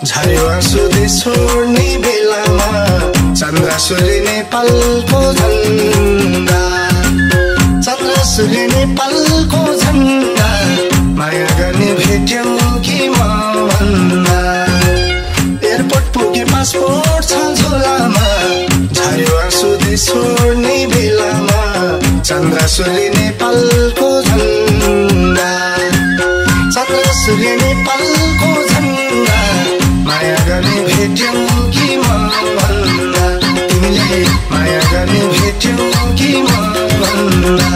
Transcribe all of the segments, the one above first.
झर्यो आँसु देश छोड्ने बेलामा चन्द्र सूर्य नेपालको झन्डा चन्द्र सूर्य नेपालको झन्डा माया गर्ने भेट्यौ कि म भन्दा एयरपोर्ट पुगे पासपोर्ट छ झोलामा झर्यो आँसु देश छोड्ने बेलामा चन्द्र सूर्य नेपालको झन्डा चन्द्र सूर्य नेपालको झन्डा माया गर्ने भेट्यौ कि म भन्दा तिमीले माया गर्ने भेट्यौ कि म भन्दा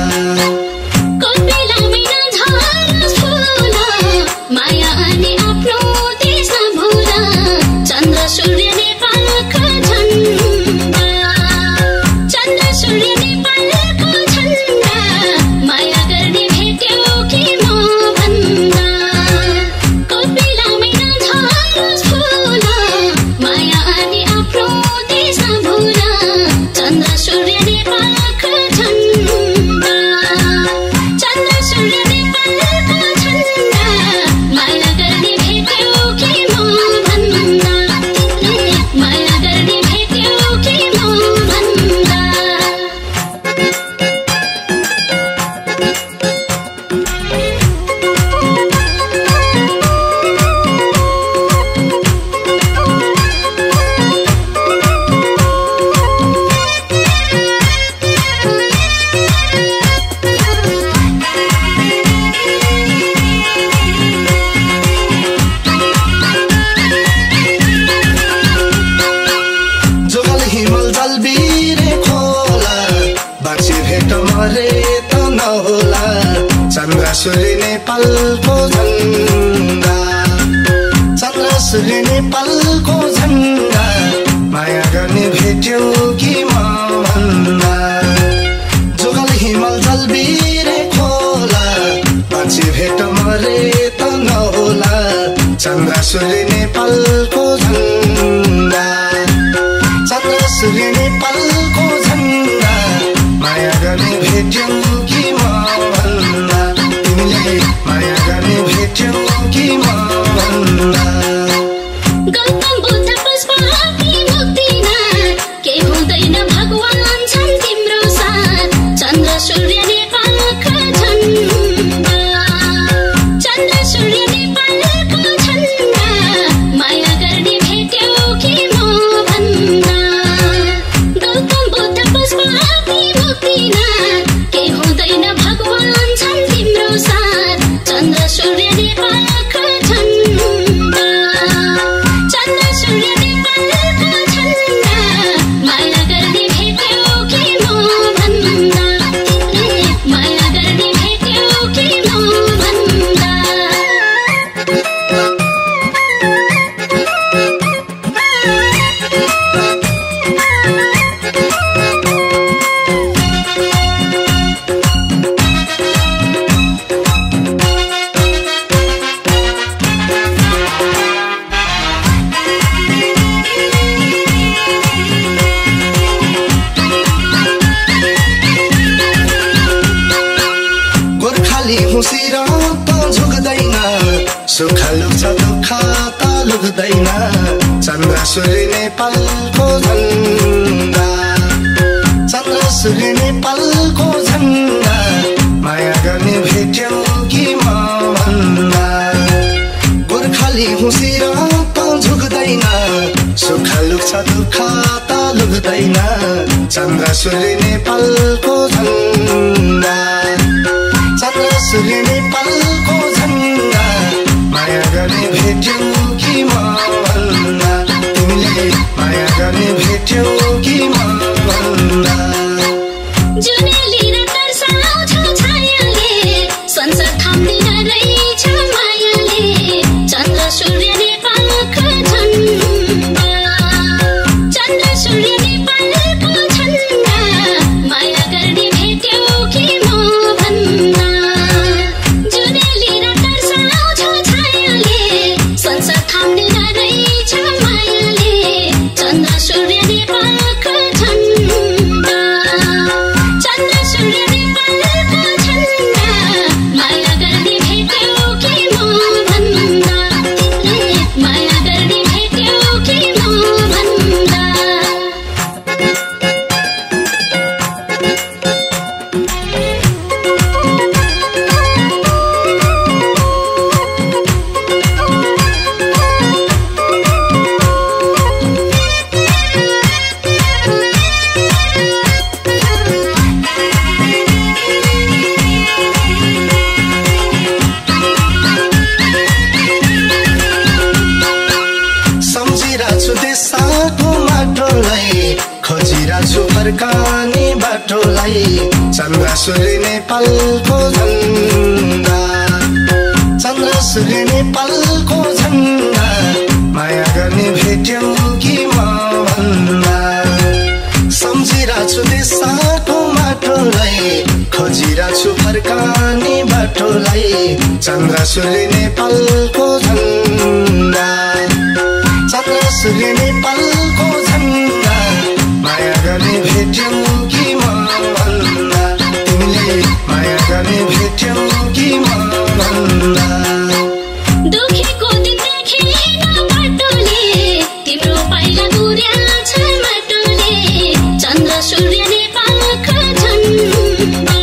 सूर्य नेपालको झन्डा चन्द्र सूर्य नेपालको झन्डा माया गर्ने भेट्यौ कि म भन्दा जोगल हिमाल जलबिरे खोला मान्छे भेट मरे त नहोला चन्द्र सूर्य नेपालको झन्डा चन्द्र सूर्य नेपालको झन्डा माया गर्ने भेट्यौ कि म भन्दा माया गर्ने भेट्यौ कि म भन्दा गौतम बुद्ध पुष्पहाती मुक्तिनाथ के हुँदैन भगवान छन् तिम्रो साथ चन्द्र सूर्य नेपालको झन्डा चन्द्र सूर्य नेपालको झन्डा माया गर्ने भेट्यौ कि म भन्दा गौतम बुद्ध पुष्पहाती मुक्तिनाथ के हुँदैन भगवान छन् तिम्रो साथ चन्द्र सूर्य नेपालको झन्डा चन्द्र सूर्य नेपालको झन्डा माया गर्ने भेट्यौ कि म भन्दा माया गर्ने भेट्यौ कि म भन्दा हुसिरा त झुक्दैन सुख लुक्छ दुःख त लुक्दैन चन्द्र सूर्य नेपालको झन्डा चन्द्र सूर्य नेपालको झन्डा माया गर्ने भेट्यौ कि म भन्दा गोर्खाली हुसिरा त झुक्दैन सुख लुक्छ दुःख त लुक्दैन चन्द्र सूर्य नेपालको झन्डा चन्द्र सूर्य नेपालको झन्डा माया गर्ने भेट्यौ कि म भन्दा तिमीले माया गर्ने भेट्यौ कि म भन्दा जुनेली र तर्साउँछ छायाले संसार थाम्दिन रहेछ मायाले चन्द्र सूर्य नेपालको झन्डा चन्द्र सूर्य नेपालको झन्डा माया गर्ने भेट्यौ कि म भन्दा जुनेली र तर्साउँछ छायाले संसार थाम्दिन रहेछ मायाले चन्द्र सूर्य नेपालको झन्डा चन्द्र सूर्य नेपालको झन्डा माया गर्ने भेट्यौ कि म भन्दा माया गर्ने चन्द्र सूर्य नेपालको झन्डा चन्द्र सूर्य नेपालको झन्डा माया गर्ने भेट्यौ कि म भन्दा सम्झिरहेको छु देशको माटोलाई खोजिरहेको छु फर्काने बाटोलाई चन्द्र सूर्य नेपालको झन्डा चन्द्र सूर्य नेपालको झन्डा माया गर्ने भेट्यौ कि म भन्दा तिमीले माया गर्ने भेट्यौ कि म भन्दा दुखेको दिन देखेन बाटोले तिम्रो पाइला गुर्याछ माटोले चन्द्र सूर्य नेपालको झन्डा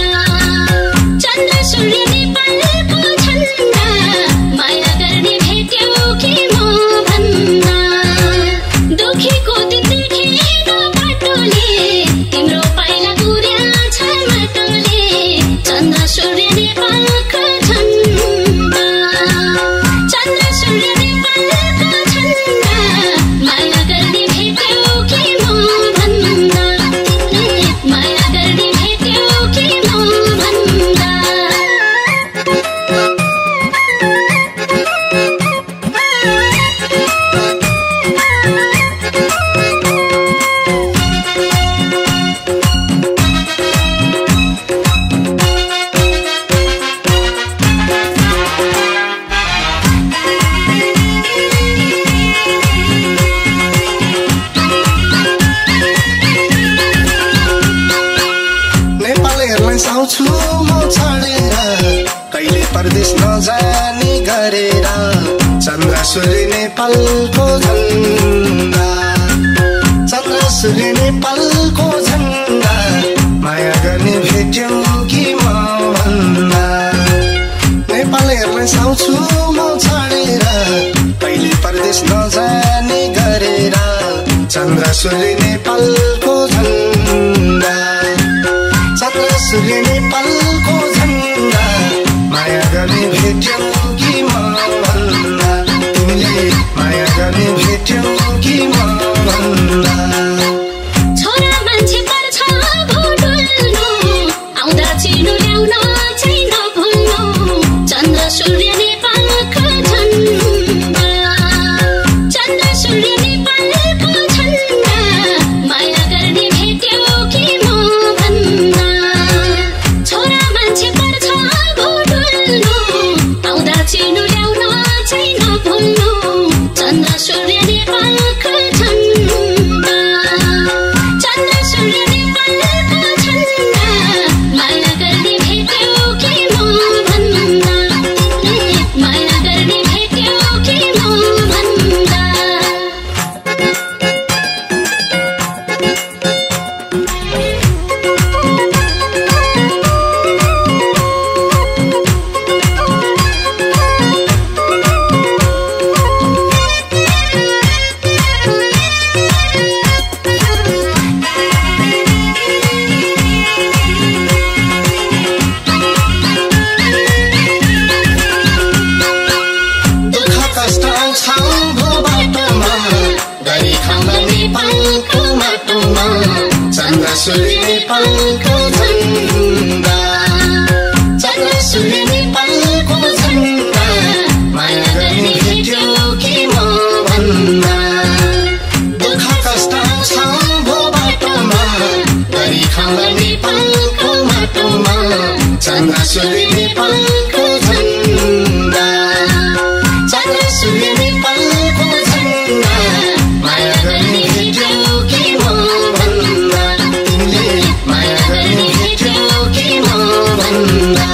चन्द्र सूर्य नेपालको झन्डा माया गर्ने भेट्यौ कि म भन्दा दुखेको दिन देखेन बाटोले तिम्रो पाइला गुर्याछ माटोले चन्द्र सूर्य नेपालको झन्डा चन्द्र सूर्य नेपालको झन्डा माया गर्ने भेट्यौ कि म भन्दा तिमीले माया गर्ने भेट्यौ कि म भन्दा आउँछु म छाडेर कहिले परदेश नजाने गरेर चन्द्र सूर्य नेपालको झन्डा चन्द्र सूर्य नेपालको झन्डा माया गर्ने भेट्यौ कि म भन्दा नेपालीहरूलाई आउँछु म छाडेर कहिले परदेश नजाने गरेर चन्द्र सूर्य नेपालको झन्डा चन्द्र सूर्य नेपालको झन्डा माया गर्ने भेट्यौ कि म भन्दा तिमीले माया गर्ने भेट्यौ कि म भन्दा छोरा मान्छे पर्छ भुटुल्नु आउँदा चिनो ल्याउन चाहिँ नभुल्नु चन्द्र सूर्य नेपालको झन्डा चन्द्र सूर्य नेपालको झन्डा माया गर्ने भेट्यौ कि म भन्दा छोरा मान्छे पर्छ भुटुल्नु आउँदा चिनो ल्याउन चाहिँ नभुल्नु चन्द्र सूर्य नेपालको झन्डा चन्द्र सूर्य नेपालको झन्डा माया गर्ने भेट्यौ कि म भन्दा तिमीले माया गर्ने भेट्यौ कि म भन्दा दुःख कष्ट आउँछ भो बाटोमा गरी खाँदा नेपालको माटोमा चन्द्र सूर्य नेपालको झन्डा चन्द्र सूर्य नेपालको झन्डा माया गर्ने भेट्यौ कि म भन्दा दुःख कष्ट आउँछ भो बाटोमा गरी खाँदा नेपालको माटोमा चन्द्र सूर्य नेपालको झन्डा चन्द्र सूर्य नेपालको झन्डा माया गर्ने भेट्यौ कि म भन्दा तिमीले माया गर्ने भेट्यौ कि म भन्दा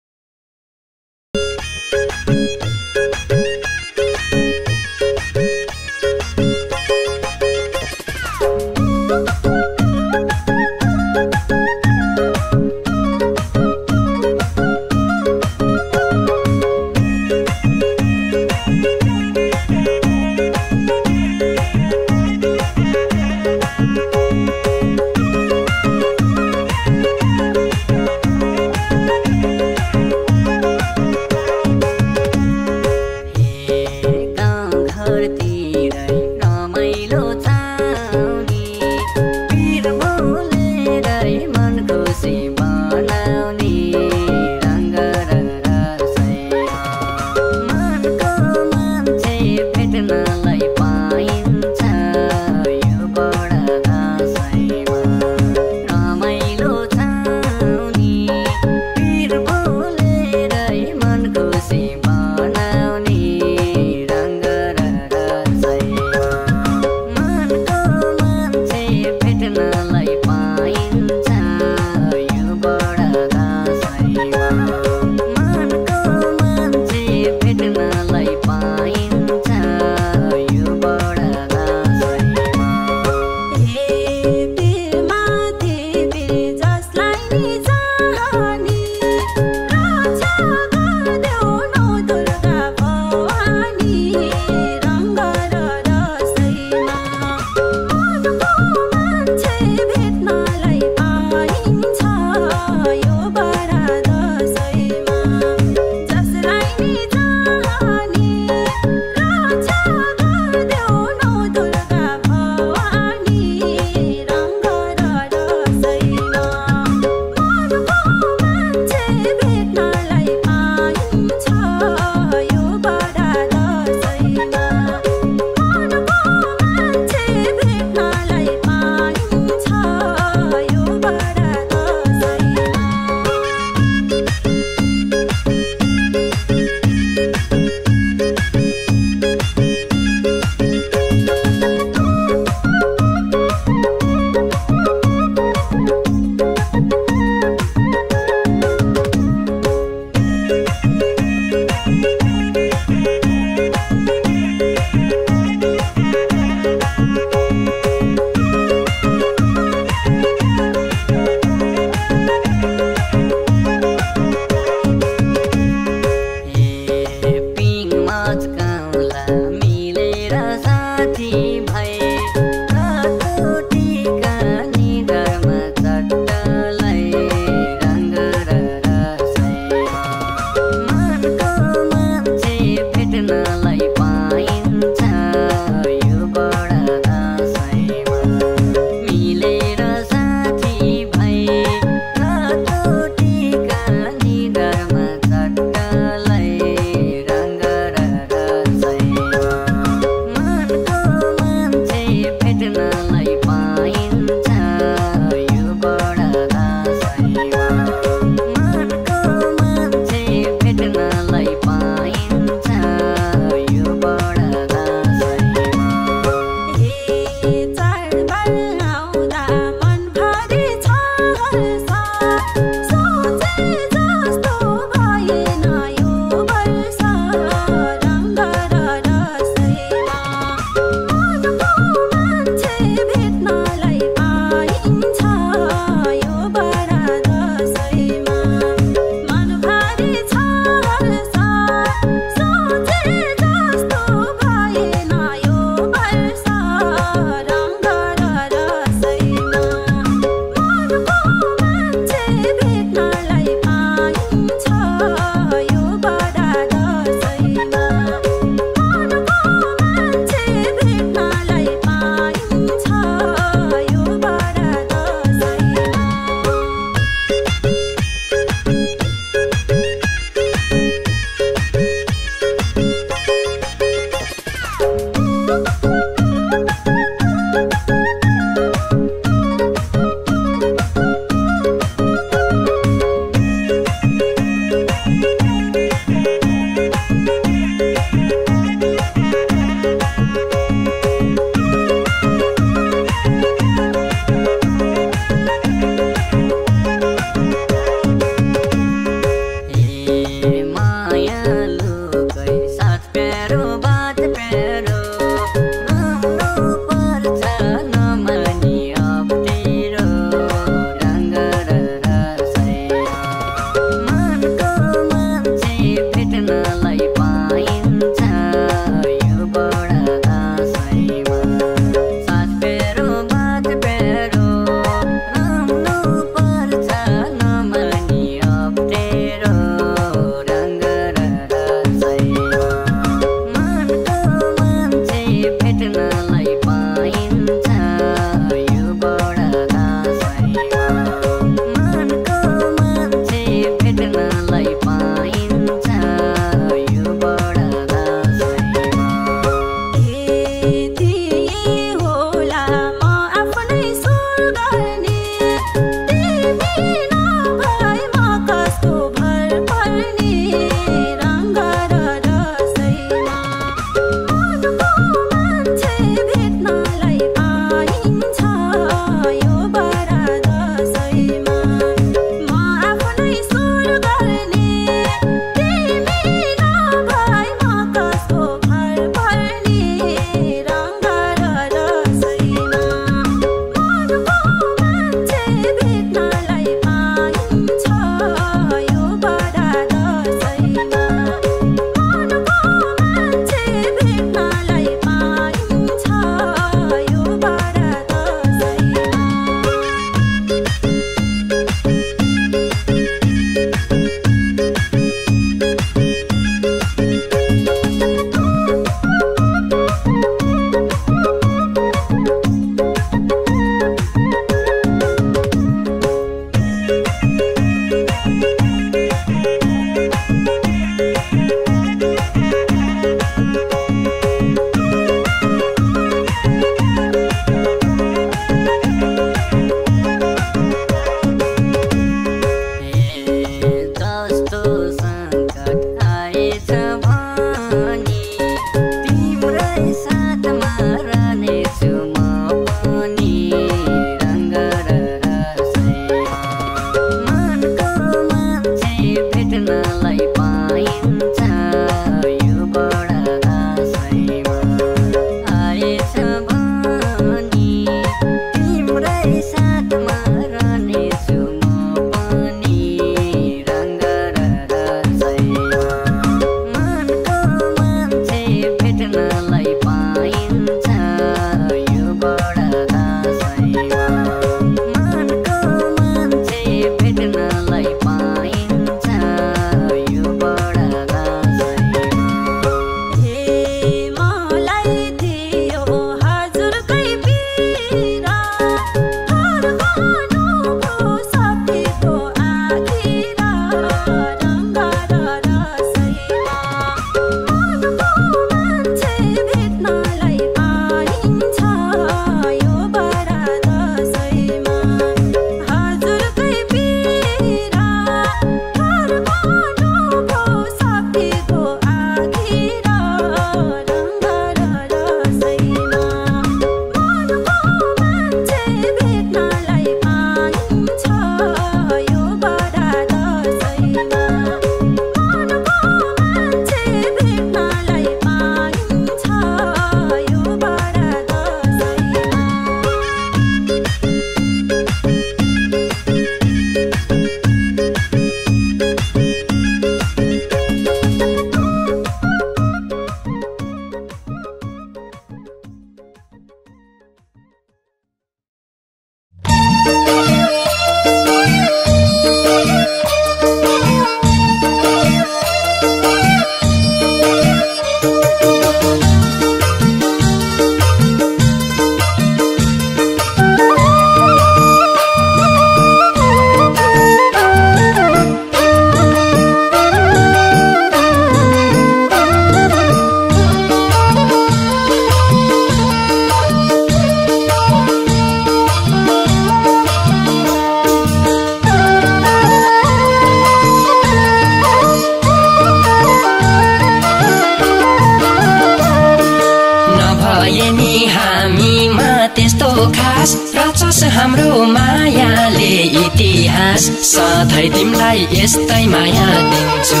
खास रचोस् हाम्रो मायाले इतिहास सधैँ तिमीलाई यस्तै माया दिन्छु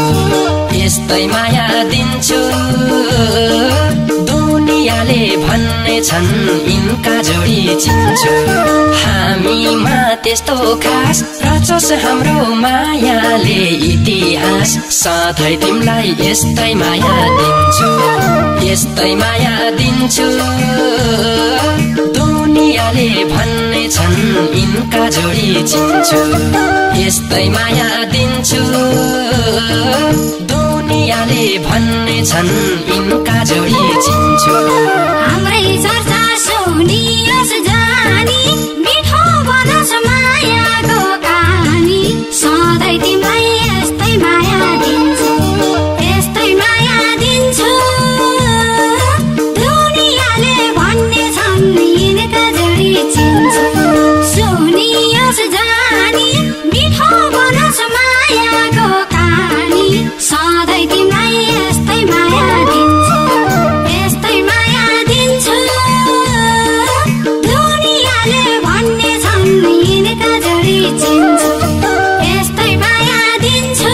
यस्तै माया दिन्छु दुनियाँले भन्ने छन् यिनका जोडी चिन्छु हामीमा त्यस्तो खास रचोस् हाम्रो मायाले इतिहास सधैँ तिमीलाई यस्तै माया दिन्छु यस्तै माया दिन्छु दुनियाँले भन्ने छन् यिनका जोडी चिन्छु यस्तै माया दिन्छु दुनियाँले भन्ने छन् यिनका जोडी चिन्छु हाम्रै चर्चा सुनियोस् जानी मिठो बनोस् मायाको कहानी सधैँ तिमीलाई यस्तै माया दिन्छु यस्तै माया दिन्छु दुनियाँले भन्ने छन् यिनका जोडी चिन्छु सुनियोस् जानी मिठो बनोस् मायाको कहानी सधैँ तिमीलाई यस्तै माया दिन्छु यस्तै माया दिन्छु दुनियाँले भन्ने छन् यिनका जोडी चिन्छु यस्तै माया दिन्छु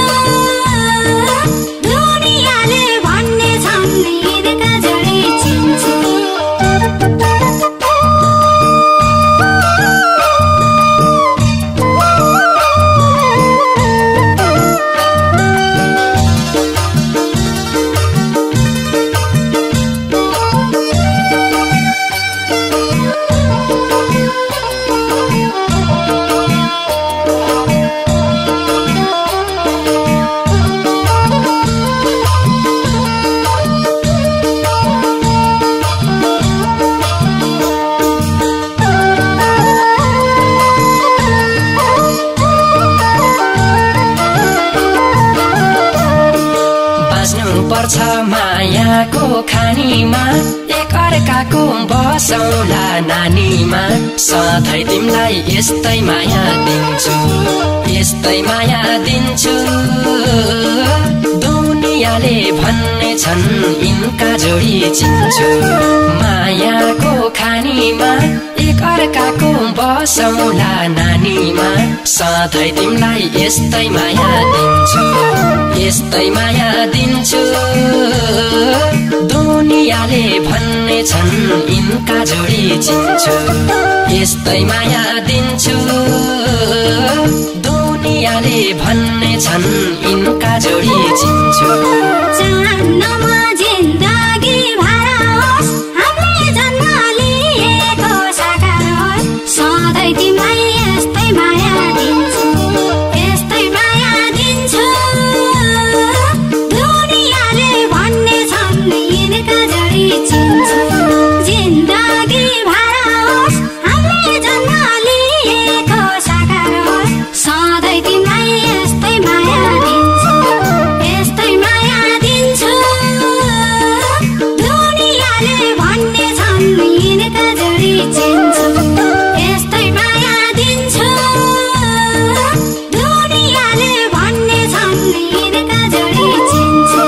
दुनियाँले भन्ने छन् यिनका जोडी चिन्छु पर्छ मायाको खानीमा एक अर्काको बसौला नानीमा सधैँ तिमीलाई यस्तै माया दिन्छु यस्तै माया दिन्छु दुनियाँले भन्ने छन् यिनका जोडी चिन्छु मायाको खानीमा एक अर्काको बसौला नानीमा सधैँ तिमीलाई यस्तै माया दिन्छु यस्तै माया दिन्छु दुनियाँले भन्ने छन् यिनका जोडी चिन्छु यस्तै माया दिन्छु दुनियाँले भन्ने छन् यिनका जोडी चिन्छु चाहन्नमा जिन्दगी भरोस् हामीले जन्म लिएको साकार होस् सधैँ तिमीलाई यस्तै माया दिन्छु यस्तै माया दिन्छु दुनियाँले भन्ने छन् यिनका जोडी चिन्छु जिन्दगी भरोस् हामीले जन्म लिएको साकार होस् सधैँ तिमीलाई यस्तै माया दिन्छु यस्तै माया दिन्छु दुनियाँले भन्ने छन् यिनका जोडी चिन्छु यस्तै माया दिन्छु दुनियाँले भन्ने छन् यिनका जोडी चिन्छु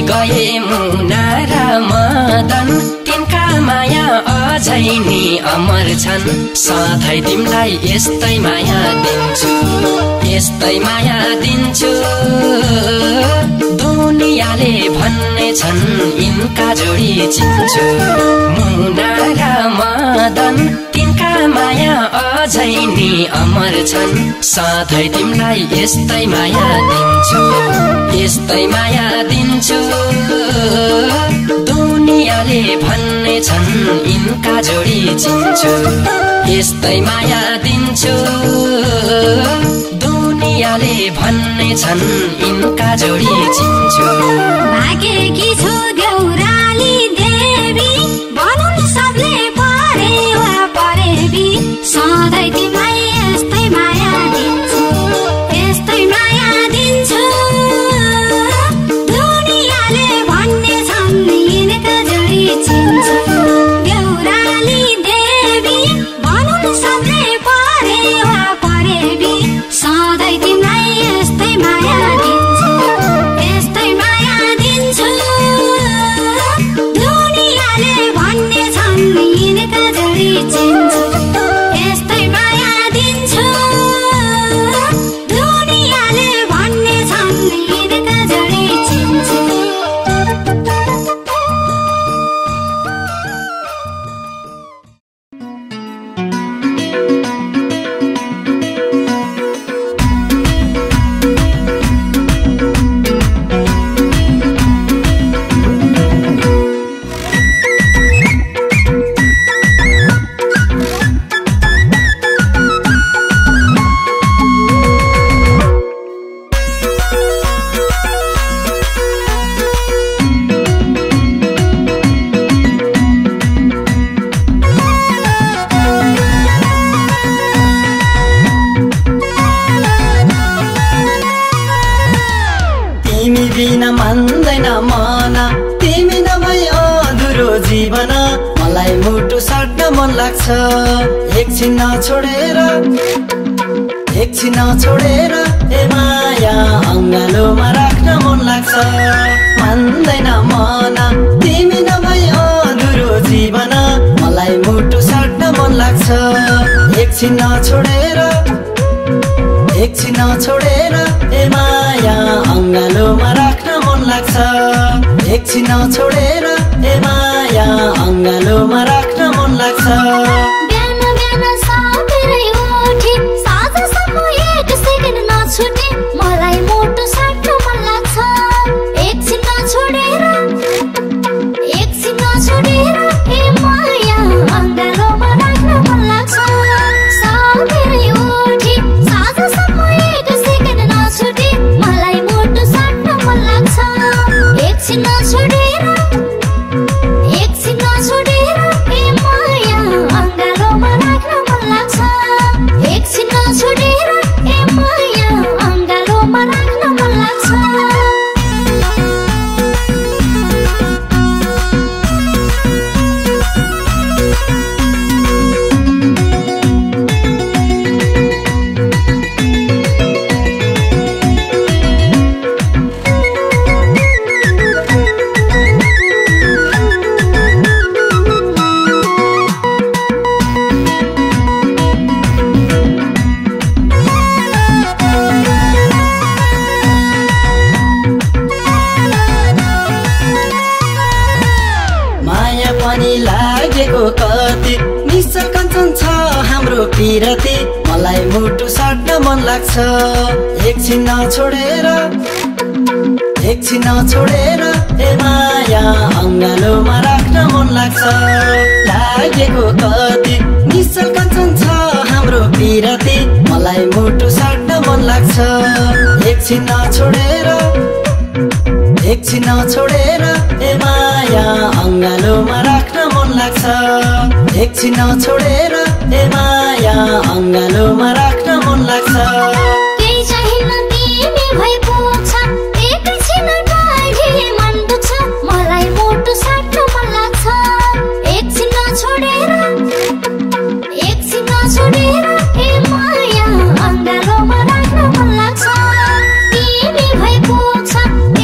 गए मुना र मदन तिनका माया अझै नि अमर छन् सधैँ तिमीलाई यस्तै माया दिन्छु यस्तै माया दिन्छु दुनियाँले भन्ने छन् यिनका जोडी चिन्छु मुना र मदन तिनका माया अझै नि अमर छन् सधैँ तिमीलाई यस्तै माया दिन्छु यस्तै माया दिन्छु दुनियाँले भन्ने छन् यिनका जोडी चिन्छु यस्तै माया दिन्छु दुनियाँले भन्ने छन् यिनका जोडी चिन्छु। भागेकी छु देउराली देवी भनुन् सबले परे वा परेबी सधैँ तिमीलाई यस्तै माया दिन्छु यस्तै माया दिन्छु। दुनियाँले भन्ने छन् यिनका जोडी चिन्छु। देउराली देवी भनुन् सबले परे वा परेबी सधैँ तिमीलाई यस्तै माया दिन्छु यस्तै माया दिन्छु। दुनियाँले भन्ने छन् यिनका जोडी चिन्छु यस्तै माया दिन्छु। दुनियाँले भन्ने छन् यिनका जोडी चिन्छु। तिमी बिना मान्दैन मन तिमी नभई अधुरो जीवन मलाई मुटु साट्न मन लाग्छ। एकछिन छोडेर ए माया अङ्गालोमा राख्न मन लाग्छ। मान्दैन मन तिमी नभई अधुरो जीवन मलाई मुटु साट्न मन लाग्छ। एकछिन छोडेर ए माया अङ्गालोमा राख्न मन लाग्छ। एकछिन छोडेर ए माया अङ्गालोमा राख्न मन लाग्छ। बिहान बिहान साँझै उठी साँझसम्म एक सेकेन्ड नछुटे मलाई मुटु साट्न मन लाग्छ। एकछिन छोडेर ए माया अङ्गालोमा राख्न मन लाग्छ। साँझै उठी साँझसम्म एक सेकेन्ड नछुटे मलाई मुटु साट्न मन लाग्छ। एकछिन छोडेर ए माया अङ्गालोमा राख्न मन लाग्छ। एकछिन छोडेर ए माया अङ्गालोमा राख्न मन लाग्छ। माया पनि लागेको कति निश्चल कञ्चन छ हाम्रो पिरती मलाई मुटु साट्न मन लाग्छ। एकछिन छोडेर ए माया अङ्गालोमा राख्न मन लाग्छ। लागेको कति निश्चल कञ्चन छ हाम्रो पिरती मलाई मुटु साट्न मन लाग्छ। एकछिन छोडेर ए माया अङ्गालोमा राख्न मन लाग्छ। एकछिन छोडेर ए माया अङ्गालोमा राख्न मन लाग्छ। केही चाहिन्न तिमी भई पुग्छ एकैछिन टाढी मन दुख्छ मलाई मुटु साट्न मन लाग्छ। एकछिन छोडेर ए माया अङ्गालोमा राख्न मन लाग्छ। तिमी भई पुग्छ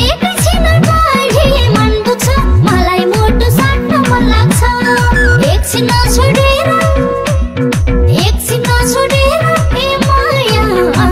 एकैछिन टाढी मन दुख्छ मलाई मुटु साट्न मन लाग्छ। एकछिन छोडेर ए माया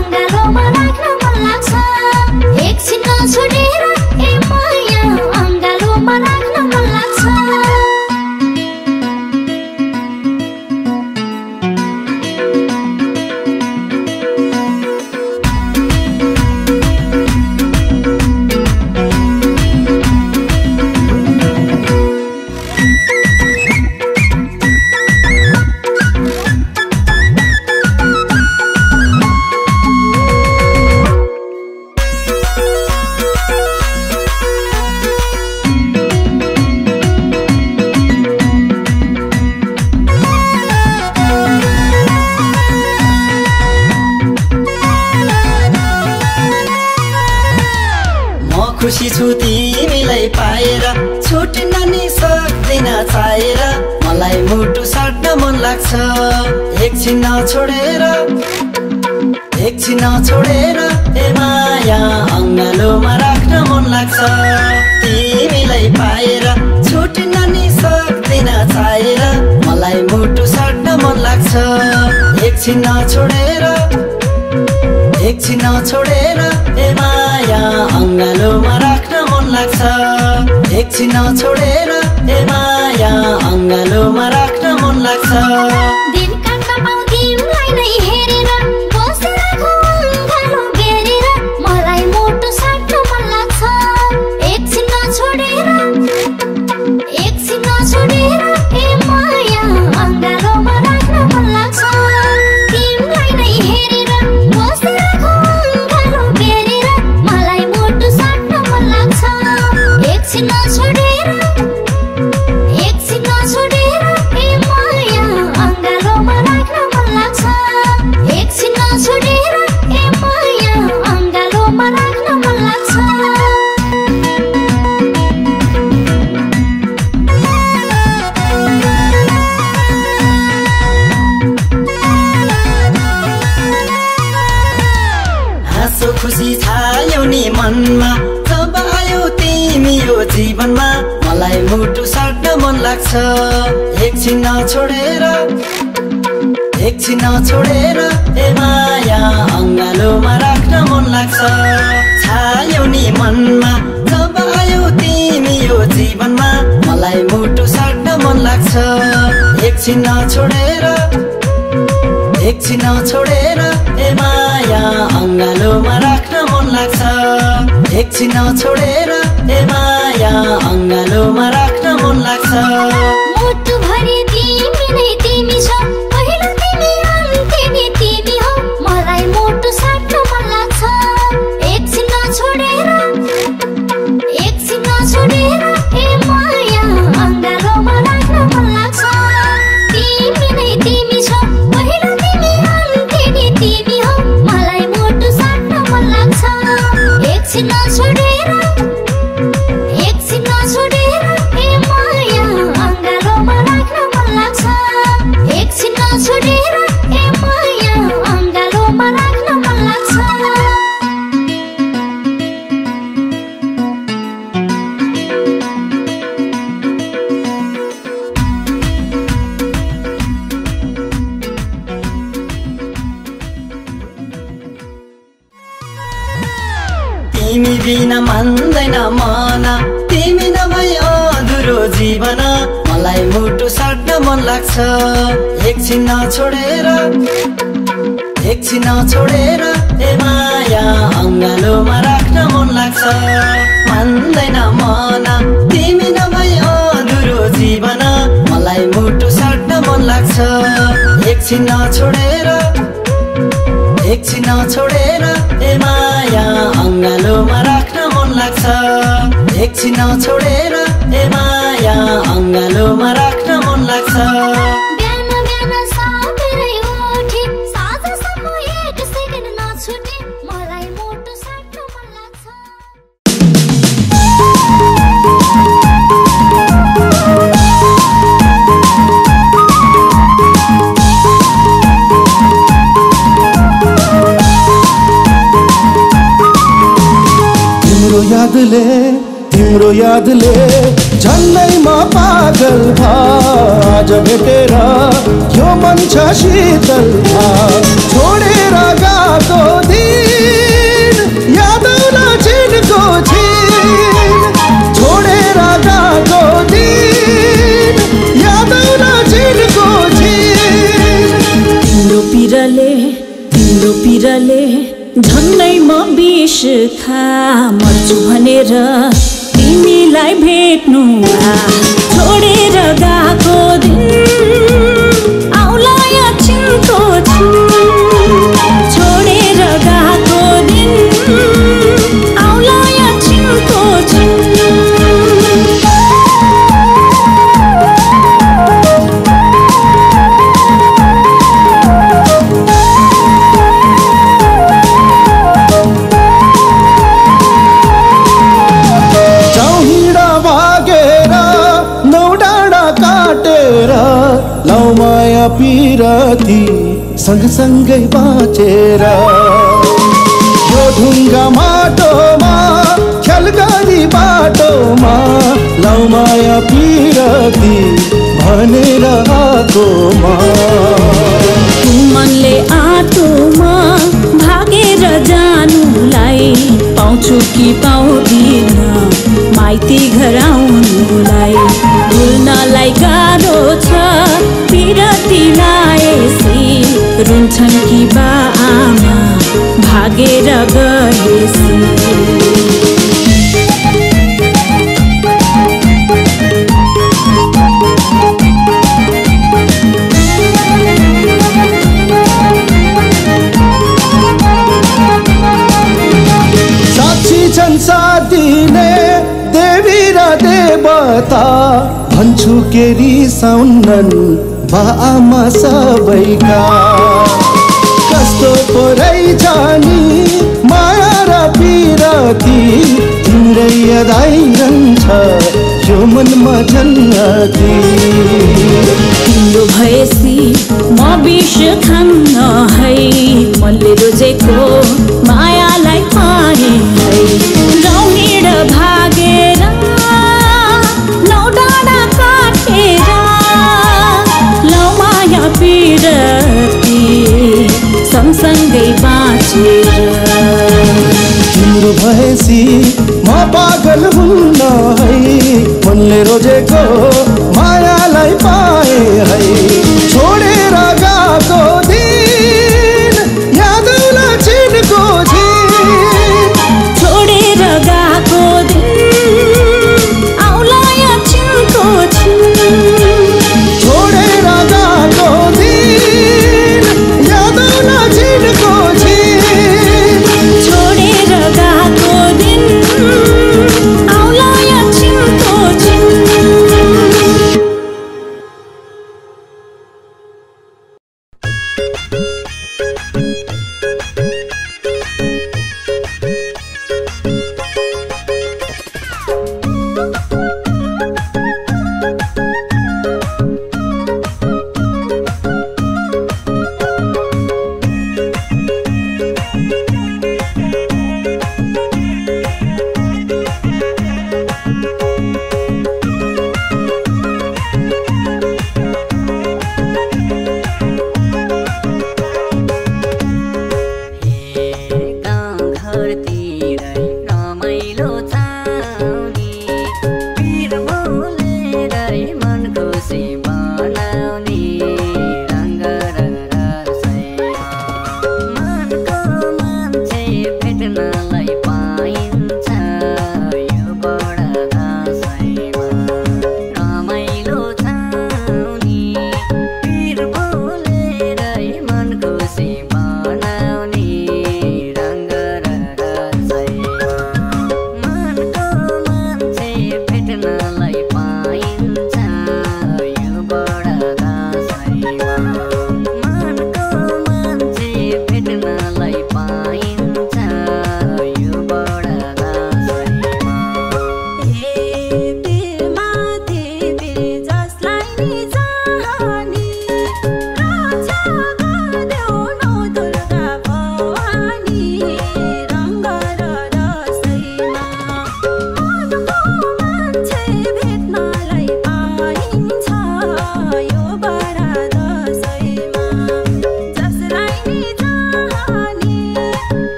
पाएर छुटिन नि सक्दिन चाहेर मलाई मुटु साट्न मन लाग्छ एकछिन छोडेर ए माया अङ्गालोमा राख्न मन लाग्छ तिमीलाई पाएर छुटिन नि सक्दिन चाहेर मलाई मुटु साट्न मन लाग्छ एकछिन छोडेर ए माया अङ्गालोमा राख्न मन लाग्छ एकछिन छोडेर ए माया अङ्गालोमा राख्न मन लाग्छ दिन काट्न पाऊ तिमीलाई नै हेरेर बसिरहेको अङ्गालो बेरेर मलाई मुटु साट्न मन लाग्छ एकछिन छोडेर ए माया अङ्गालोमा राख्न मन लाग्छ तिमीलाई नै हेरेर बसिरहेको अङ्गालो बेरेर मलाई मुटु साट्न मन लाग्छ एकछिन छोडेर ए माया अङ्गालोमा राख्न मन लाग्छ एकछिन छोडेर ए माया अङ्गालोमा राख्न मन लाग्छ हाँसो खुसी छायो नि मनमा जब आयो तिमी यो जीवनमा मलाई मुटु साट्न मन लाग्छ एकछिन छोडेर ए माया अङ्गालोमा राख्न मन लाग्छ छायो नि मनमा जब आयो तिमी यो जीवनमा मलाई मुटु साट्न मन लाग्छ एकछिन छोडेर ए माया अङ्गालोमा राख्न मन लाग्छ एकछिन छोडेर ए माया अङ्गालोमा राख्न मन लाग्छ मुटु भरि तिमी नै तिमी छौ पहिलो तिमी अन्त्य नि तिमी हौ मलाई मुटु साट्न मन लाग्छ एकछिन छोडेर ए माया अङ्गालोमा राख्न मन लाग्छ तिमी नै तिमी छौ पहिलो तिमी अन्त्य नि तिमी हौ मलाई मुटु साट्न मन लाग्छ एकछिन छोडेर ए माया अङ्गालोमा राख्न मन लाग्छ एकछिन छोडेर ए माया अङ्गालोमा राख्न मन लाग्छ तिमी बिना मान्दैन मन तिमी नभई अधुरो जीवन मलाई मुटु साट्न मन लाग्छ एकछिन छोडेर ए माया अङ्गालोमा राख्न मन लाग्छ मान्दैन मन तिमी नभई अधुरो जीवन मलाई मुटु साट्न मन लाग्छ एकछिन छोडेर ए माया अङ्गालोमा राख्न मन लाग्छ एकछिन छोडेर ए माया अङ्गालोमा राख्न मन लाग्छ बिहान साबेरै उठे साँझसम्म एक सेकेन्ड नछुटे मलाई मुटु साट्न मन लाग्छ तिम्रो यादले झन्डै म पागल आज भेटेर यो मन छ शीतल छोडेर गएको दिन यादौन छिनको छिन छोडेर गएको दिन यादौन छिनको छिन तिम्रो पिरले झन्डै म विष खा मर्छु भनेर तिमीलाई भेट्नु छोडेर गएको दिन आउला एकछिनको छिन छोडेर गएको दिन आउला एकछिनको छिन माया पिरती सँगसँगै बाँचेर यो ढुङ्गा माटोमा ख्याल गरी बाटोमा लौ माया पिरती भनेर आएकोमा मनले आटोमा भागेर जानुलाई पाउँछु कि पाउँदिन माइती घर आउनुलाई भुल्नलाई गाह्रो छ पिरतीलाई रुन्छन् कि बा आमा भागेर गएसी साथ दिने देवी र देवता भन्छु के रिसाउनन् बा आमा सबैका कस्तो पो रहेछ नि माया र पिरती तिम्रै याद आइरहन्छ यो मनमा जन्नती तिम्रो भएसी म विष खान्न है मनले रोजेको मायालाई पारे है रौनीड भागेर नौ डाँडा काटेर लौ माया पिरती सँगसँगै बाँचेर भएसी म पागल हुन्न है मनले रोजेको